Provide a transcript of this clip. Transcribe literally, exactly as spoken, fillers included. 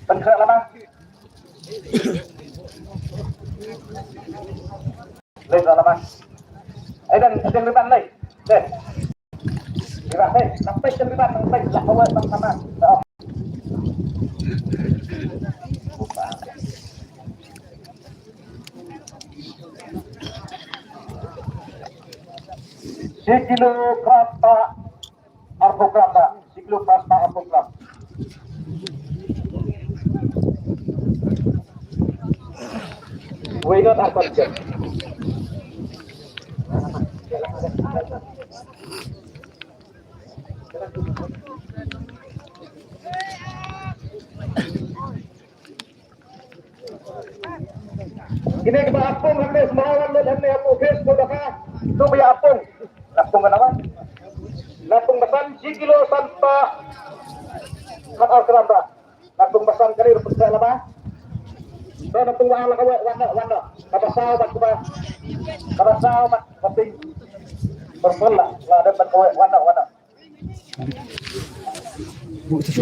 Pynkhreh lama. Lei lama. Ai dang, dang riban lei. Deh. Riban lei. Nang peit dang riban, nang peit lah kawat bang sama. Dah. Shi kilo khrasta arphew gram ba, shi kilo khrasta arphew gram. Wei ngot arphew gram. Kine kiba ap pung hangne smawan lut hangne ap office ko daka. Tu ba ap pung. Ap pung kane ba? Ap pung ba san shi kilo san spah khat ar gram ba. Ap pung ba san kane ruh pung lama. Tu ap pung ba la ka wei wan wan wan. Kaba saw ba kaba. Kaba saw ba ka ping. Berpala la da ba ka wei wan wan.